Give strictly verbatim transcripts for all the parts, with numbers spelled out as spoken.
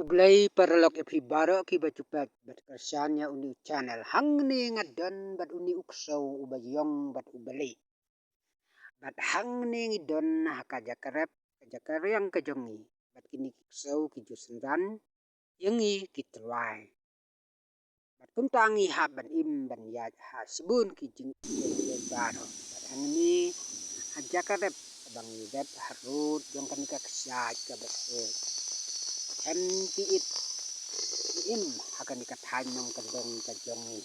Khublei paralok ïa phi baroh kiba ju peit bad kyrshan ïa une u channel. Hangne nga don bad une u ksew uba ïong bad uba lieh. Bad hangne ngi don ha ka jaka rep, ka jaka riang ka jong ngi. Bad kine ki ksew ki ju synran ïa ngi ki trai. Bad kumta ngi hap ban im ban ïaid ha shibun ki jingim baroh. Bad hangne ha jaka rep kaba ngi rep harud jong kane ka kshaid kaba suk. Hem ki it ki im ha kane ka thaiñ nongkyndong ka jong ngi.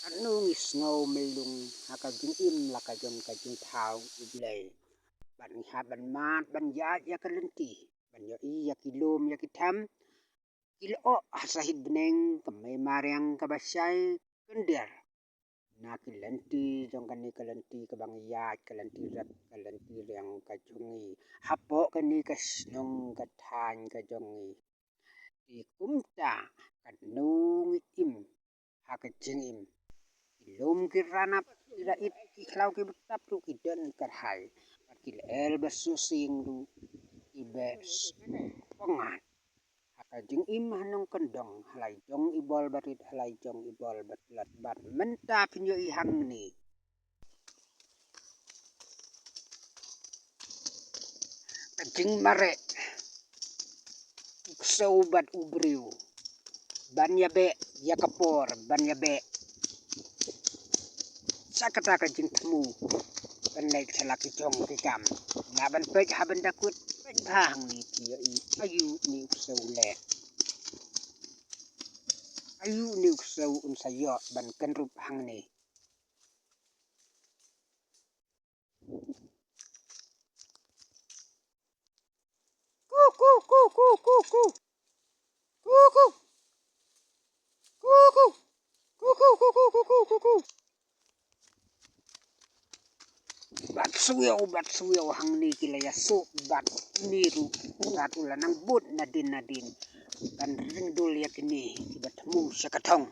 Katno ngi sngew mylung ha ka jingim la ka jong ka jingthaw U Blei. Bad ngi hap ban mad ban ïaid ïa ka lynti ban ïohi ïa ki lum ïa ki them. Ki lyoh ha sahit bneng ka mei mariang kaba shai kyndiar. Na ki lynti jong kane ka lynti kaba ngi ïaid, ka lynti rep, ka lynti riang ka jong ngi. Hapoh kane ka shnong ka thaiñ ka jong ngi. Te kumta katno ngi im ha ka jingim. Ki lum ki ranap, ki ra-it, ki khlaw ki btap ruh ki don kyrhai. Bad ki lyer ba sngewsih ruh ki beh s-, pyngngad. Ha ka jingim ha nongkyndong, ha la i jong i bor ba rit, ha la i jong i bor ba tlot. Bad mynta phin ïohi hangne ka jingmareh u ksew bad u briew ban ïabeh ïa ka por, ban ïabeh sha kata ka jingthmu ban leit sha la ki jong ki kam. Lah ban peit ha ban da kut, peit bha hangne phin ïohi aïu une u ksew u leh, aïu une u ksew un sa ïoh ban kynrup hangne. Ku, ku, ku, ku, ku, ku. Ku, ku. Ku, ku. Ku, ku, ku, ku. Bad siew, bad siew hangne ki la ïasuh, bad une ruh, bad u la nang bud nadien nadien. Ban ring dul ïa kine kiba thmu sha ka thong.